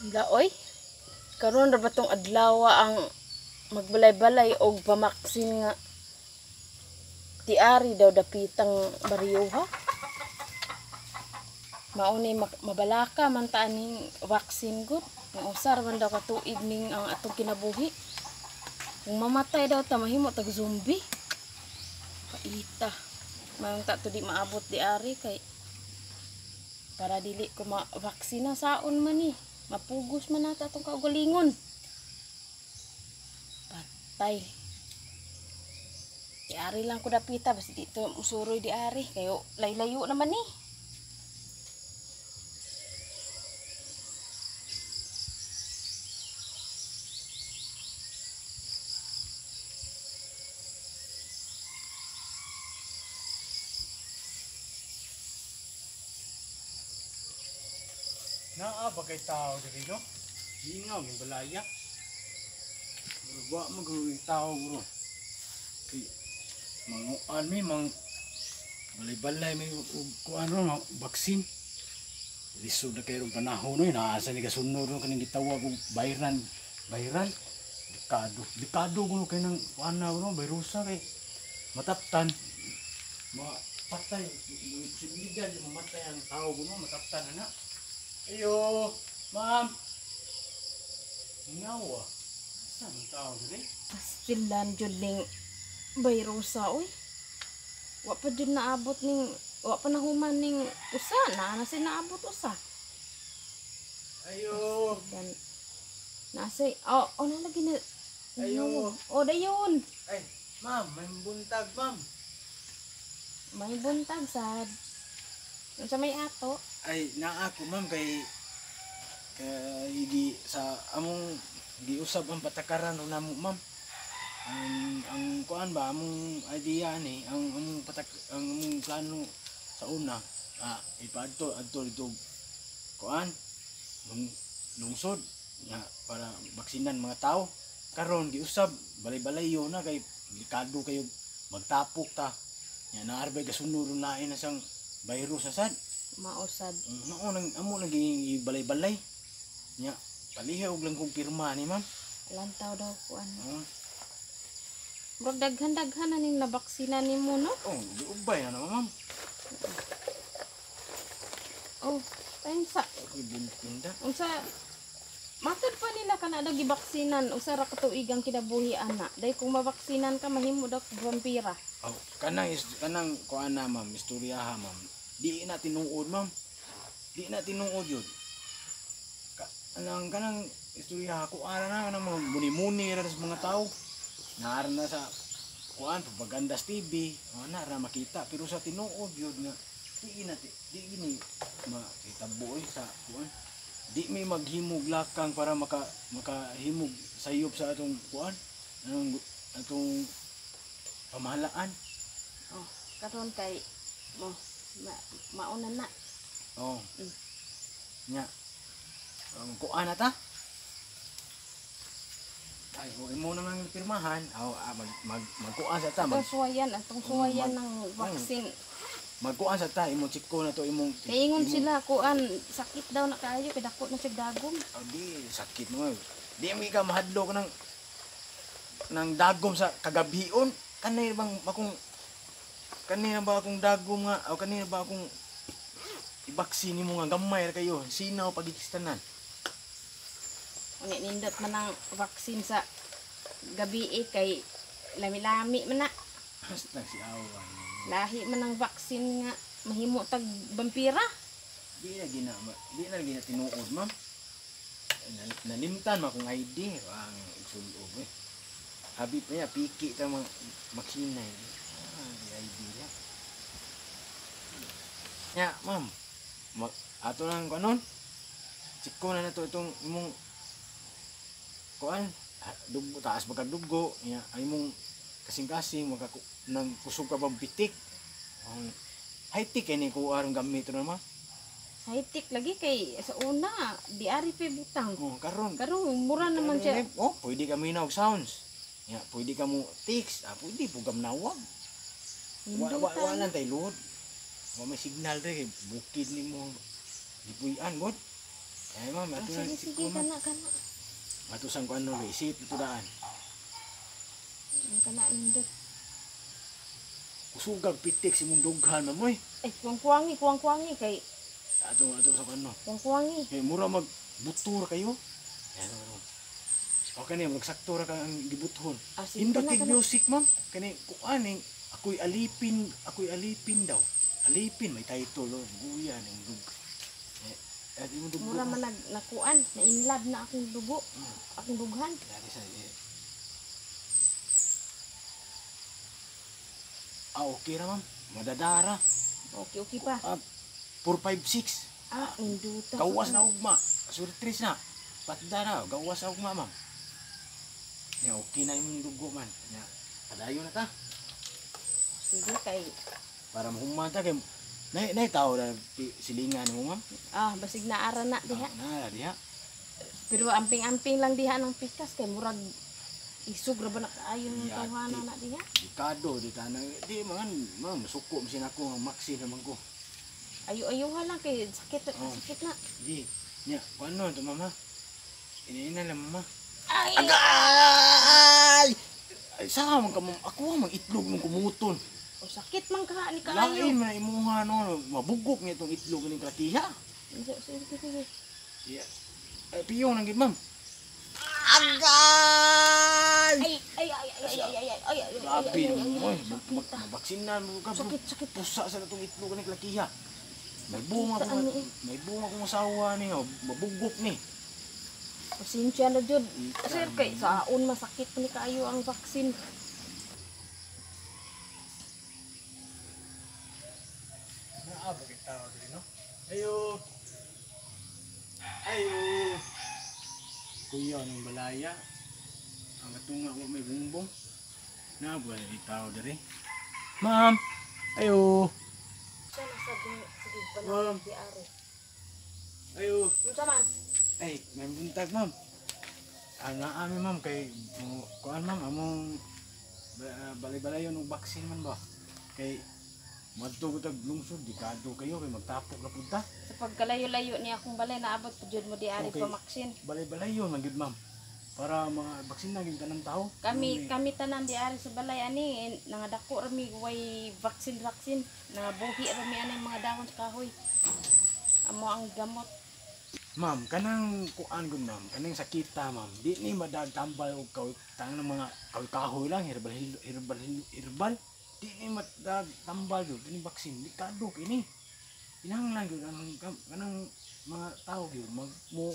Laoy. Karon ra ba tong adlaw ang magbalay-balay og pamaksin nga tiari daw dapitang baryoha. Mao ni mabalaka man ta aning vaccine gud. Nga usar man daw ka tuig ning ang atong kinabuhi. Kung mamatay daw ta mahimo tag zombie. Paita. Mayong ta to di maabot di ari kay para dili ko ma-vaccine saon man ni. Mapugos man nata atong kaugalingon. Patay. Di ari lang ko dapita basta dito musuroy di ari kayo laylayo naman ni. Naa ba kay tao diri no? Lingaw ng balaya. Wa man gud tao bro. Kay manguan mi mang balay-balay mi og kuan ro vaccine. Lisod na kayo panahon no, naasa ni kasunod ro kaning gitawag og viral, viral. Dekado, dekado kuno kay nang kuan na bro, virusa kay mataptan. Ma patay, posibilidad mamatay ang tao kuno mataptan na. Ayo, ma'am. Ngawa. Saan ang tao diri? Pastilan jud ning virusa oy. Wa pa jud naabot ning wa pa nahuman ning usa na na si naabot usa. Ayo. Dan nasa oh, oh na lagi na. Ayo. Oh dayon. Ay, ma'am, may buntag, ma'am. May buntag sad. Unsa may ato? Ay, naa ako ma'am kay kay di sa among giusab ang patakaran o namo ma'am. Ang kuan ba among idea ni ang among patak ang among plano sa una ipaadto adto dito kuan lungsod nga para baksinan mga tao. Karon giusab balay-balayo na kay delikado kayo magtapok ta. Nya naarbay kasunod lain na siyang virus na sad. Mausad. Mao nang amo naging balay-balay. Nya paliha og lang kong pirma ni ma'am. Lantaw daw kuan. Murag daghan-daghan na ning nabaksina nimo no? Oh, giubay na naman ma'am. Oh, time sa. Ibuntinda. Unsa matod pa nila kana daw gibaksinan usa ra ka tuig ang kinabuhi ana. Day kung mabaksinan ka mahimo daw kag vampira. Oh, kanang is kanang kuan na ma'am, istoryaha ma'am. Di na tinuod ma'am. Di na tinuod yun. Kanang kanang istoryaha ko ara na kanang mga muni-muni ra sa mga tao. Naara na sa kuan propaganda sa TV, ana ra makita pero sa tinuod yun nga di na di gini makitabo oy sa kuan. Di mi maghimog lakang para makahimog sayop sa atong kuan, anong atong pamahalaan. Oh, karon kay mo mauna na. Oh. Nya. Ang kuan na ta? Ay, o imo na lang pirmahan. Aw, magkuan sa ta, Atong suwayan, atong suwayan ng vaccine. Magkuan sa ta, imong chiko na to imong Kay ingon sila kuan sakit daw na kaayo kay dako na siya dagom. Oh, di sakit mo. Di mo ka mahadlok ng dagom sa kagabion. Kanay bang akong kanina ba akong dagom nga o kanina ba akong ibaksin nimo nga gamay ra kayo sinaw pagikistanan. Uni nindot man ang vaccine sa gabi kay lami-lami man na. Basta si awan. Lahi man ang vaccine nga mahimo tag vampira. Di na gina, di na gina tinuod ma'am. Nalimtan ma akong ID ang igsulob eh. Habi pa niya piki ta mga makina. Di ID niya. Nya, ma'am. Ato lang kanon. Chiko na nato itong imong kuan, dugo taas ba kag dugo, nya ay imong kasing-kasing maka nang kusog ka bang pitik. Ang high-tech kay ni kuha ron gamit ron ma'am. High-tech lagi kay sa una di ari pa butang. Oh, karon. Karon mura naman siya. Oh, pwede ka minaw sounds. Nya, pwede ka mo text, pwede po gamnawag. Wa lang tay load. Wa may signal dre kay bukid nimo gipuy-an god. Ay ma'am, Ah, ato na sige, si sige, ma'am. kana, kana. Ato sang kuan no, isip ito daan. Ang kana nindot. Kusugag pitik si mong dughan ma'am oy. Ay, kuwang-kuwangi, kuwang-kuwangi kay Ato ato sa kuan no. kuwang-kuwangi. Kay mura mag butura kayo. Ayan, ano. Okay ni, magsakto ra ka ang gibuthon. Ah, sige, Indot kana, kay kana. music ma'am. Kani kuan ning ako'y alipin daw. Alipin may title oh, guya ning dug. Eh, at imong dug. Mura man nag nakuan, na in love na akong dugo, akong dughan. Dali sa eh. Ah, okay ra ma'am. Madadara. Okay, okay pa. Ah, 4 5 6. Ah, induta. Gawas na ugma. Surtris na. Patda na, gawas na ugma ma'am. Ya okay na imong dugo man. Ya, padayon na ta. Sige kay Para mahuman ta kay nay nay tao na silingan mo ma'am. ah basig naara na diha. Ah, na diha. Pero amping-amping lang diha ng pikas kay murag isog ra ba na kaayo ng Yati. tawhana na diha. Dekado di tanang di man ma'am suko man sin ako ang maxi naman ko. Ayo-ayo lang kay sakit Oh. sakit na. Di. Nya, kuano to mama? Iniina lang mama. Ay! Agay! Ay, sa man ka ma'am, ako ang itlog mong kumuton. O sakit man ka ni kaayo. Lain man na imuha no, mabugok niya itong itlog ni Kratiha. Sige, sige, sige. Yeah. Ay, piyong nang gid ma'am. Agay! Ay, ay, ay, ay, ay, ay, ay, ay, ay, ay, Grabe ay, ay, naman ay, mo. ay, sakit ah. Mabaksinan mo ka. Sakit, sakit. Pusa sa natong itlog ni Klakiha. May bunga Sakit, kong ano eh. may bunga kong asawa ni, oh, mabugok ni. Pasensya na jud. Ika Sir, kay saon masakit ni kaayo ang vaccine. Naa ba kay tao diri no? Ayo. Ayo. Kuya ng balaya. Ang atunga wa may bumbong. Na ba di tao diri? Ma'am. Ayo. Siya nasa sige Ma'am. di ari. Ayo. Unsa man? Ay, may buntag ma'am. Ang naami ma'am kay mo kuan ma'am among balay-balayon og vaccine man ba. Kay madto ko tag lungsod di kadto kayo kay magtapok na pud ta. Sa pagkalayo-layo niya akong balay naabot pa jud mo di ari Okay. pa vaccine. Balay-balayon man gyud ma'am. Para mga vaccine na gyud tanang tao. Kami kami tanan di ari sa balay ani eh, nangadako ra mi way vaccine vaccine nangabuhi ra mi ani mga dahon sa kahoy. Amo ang gamot. Ma'am, kanang kuan gud ma'am, kanang sakita ma'am. Di ni madagtambal og kaw tang ng mga kahoy lang herbal herbal herbal. Di ni madagtambal gyud kini vaccine di kadok ini. Kinahanglan gyud ang kanang mga tao gyud mag mo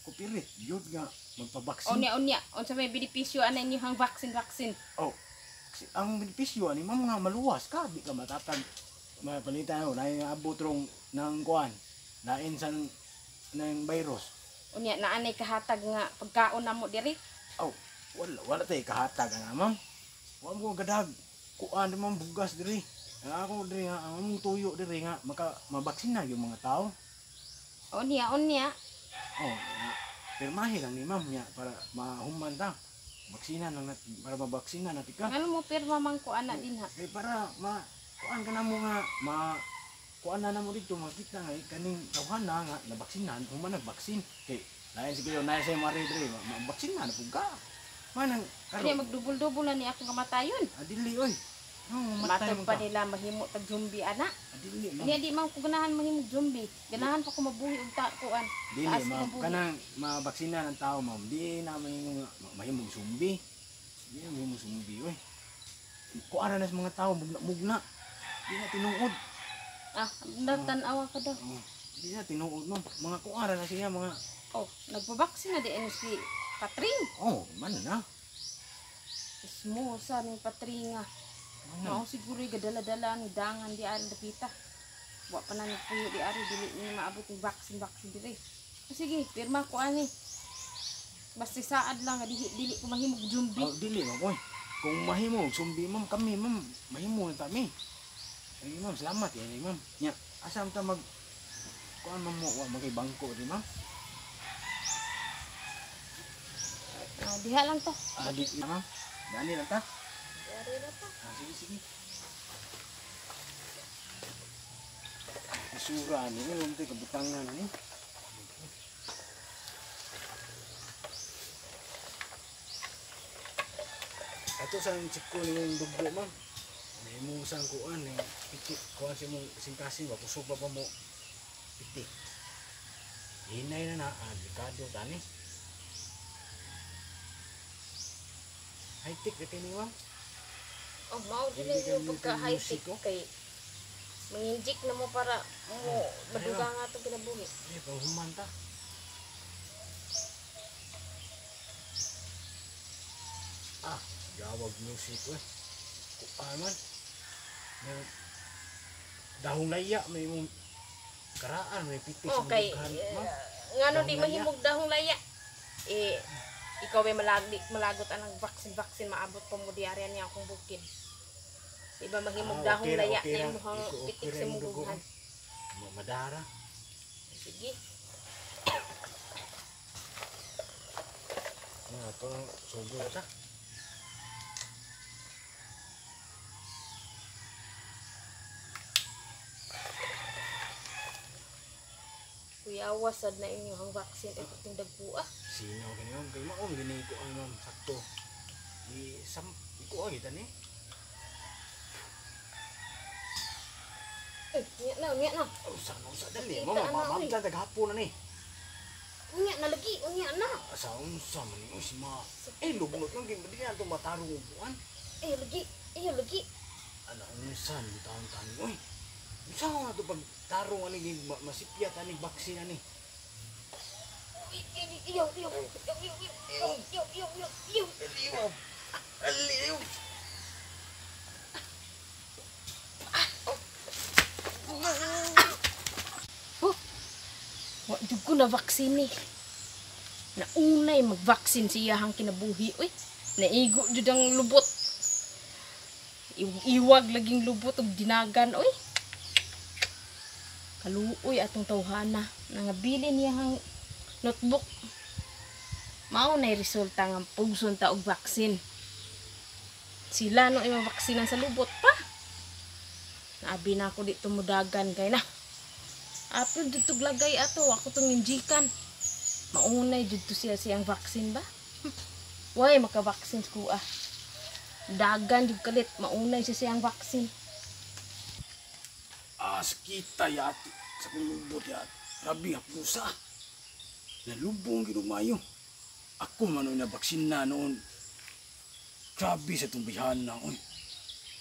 cooperate gyud nga magpabaksin. Unya unya unsa may benepisyo ana inyong vaccine vaccine. Oh, ang benepisyo ani ma'am nga maluwas ka, di ka matatag. Mapalitan ko, lain nga abot rong ng kuan, lain sa ng virus. Unya naanay kahatag nga pagkaon namo diri. Oh, wala wala tay kahatag ana ma'am. Wa mo gadag. Kuan ma'am bugas diri. Ang ako diri nga ang among tuyo diri nga maka mabaksin na yung mga tao. Unya unya Oh, pirmahe lang ni ma'am nya para mahuman ta. Baksina lang nat, para mabaksina na tika. Ngano mo pirma man ko ana din ha. Kay para ma kuan ka na mo nga ma kuan na namo dito makita nga eh, kaning tawhana nga nabaksinan human nagbaksin kay lain siguro na sa mare diri mabaksin na pud ka. Manang Unya karon magdubol-dubol na ni akong kamatayon. adili oy. No, mamatay Matod man pa ka. nila mahimo tag zombie ana. Adili ma'am. Unya di man ko ganahan mahimog zombie. Ganahan pa ko mabuhi og ta kuan. Dili Taas ma'am, kinabuhi. kanang mabaksina ng tao ma'am. Di na mahimong mahimong zombie. Di na mahimong zombie oy. Kuan na sa mga tao mugna-mugna. Di na tinuod. Ah, natan-awa ka daw. Oh, di na tinuod ma'am. Mga kuan na siya mga Oh, nagpabaksin na di si Patring. oh, man na. Ismosa ni Patring ah. Man na. Mao siguro yung gadala-dala ni dangan di ari dapita. Wa pa na nagpuyo di ari dili ni maabot ng vaccine vaccine diri. O sige, pirma ko ani. Basta saad lang nga dili dili ko mahimog zombie. Oh, dili ma'am oy. Kung mahimo zombie ma'am kami ma'am, mahimo na kami. Ay ma'am, salamat yan ma'am. Nya, asa man ta mag kuan ma'am mo wa magay bangko di ma'am? Ah, diha lang to. Ah, di ma'am. Dani lang ta. Dari na to. Ah, sige, sige. Isura ni, ano tayo kabutangan ni. Ato sa chiko ning dugo, ma'am. May mo sang kuan ning pitik kuan sa imong kasing-kasing ba kusog pa mo pitik. Hinay na na, ah, delikado tani. High-tech na kini, ma'am. Oh, mao din Hindi yung ka pagka mo high tech musiko? kay manginjik na mo para mo maduga nga itong kinabuhi. Eh, panghuman ta. Ah, gawag music eh. Kuan man. May dahong laya may mong karaan may pitik Oh, sa kay mga ma'am. ngano di Dahong laya. mahimog dahong laya. Eh ikaw ay malagi malagot anang vaccine vaccine maabot pa mo diarya niya akong bukid. Di ba mahimog Ah, dahong okay ra, laya okay na ra. imong Iko, okay pitik ra sa imong imong dugo. dughan. Madara. Sige. Nga to sugo ta. Kuyawa sad na inyong vaccine ay puting dagko ah. Sinaw kani ma'am kay mao gini ko ang ma'am sakto. Di sam iko ang kita ni. Eh, unya na, unya na. Oh, sa sa dali Kita ma'am, na, ma'am, oy. ma'am, taghapon na ni. Unya na lagi, unya na. Sa unsa man ni si ma. Eh lubnot lang gid di na to matarong upuan. Ay lagi, ay lagi. Ana unsa ni taon tani oy. Unsa nga to pag tarong ani gi masipyat ani vaccine ani. Iyo, iyo, iyo, iyo, iyo, iyo, iyo, iyo, iyo. Aliw. Aliw. Oh, wa jud ko na vaccine eh. Naunay mag-vaccine siya hang kinabuhi oy. Naigo jud ang lubot. Iwag laging lubot og dinagan oy. Kaluoy atong tawhana nangabili niya hang notebook. Mao nay resulta nga pugson ta og vaccine. Sila no imabaksinan sa lubot pa. Naabi na ako dito mudagan kay na. Apil dito lagay ato ako tong injikan. Maunay dito siya siyang vaccine ba? Way maka-vaccine ko ah. Dagan jud kalit maunay siya siyang vaccine. Ah, sakita yati sa kong lubot yati. Grabe nga pusa. Nalubong gid mayo. Ako man na baksin na noon. Grabe sa itong bihana oy.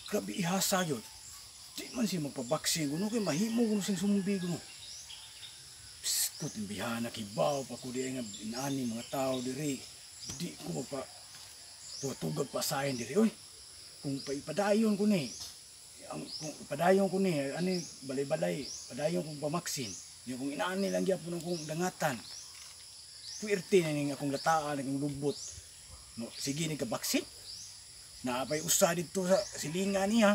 Grabe ihasa yun. Di man siya magpabaksin kuno kay mahimo kuno siyang sumbi kuno. Pskut ang bihana kibaw pa ko di nga inani mga tao diri. Di ko magpa tuwatugag pa sayon diri oy. Kung paipadayon ko ni ang kung padayon ko ni ani balay-balay padayon kong pamaksin yung kung inaani lang gyapon ang kong dangatan puwerte na ning akong lataan akong lubot no, sige ni kabaksin naapay usa didto sa silingan niya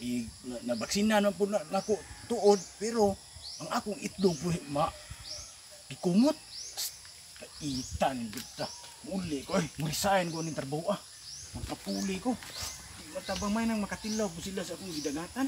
i na, nabaksinan man po na, nako tuod pero ang akong itlog po ma gikumot. Itan bita muli ko ay murisain ko ning trabaho ah magpapuli ko. Di matabang may nang makatilaw po sila sa akong gidagatan.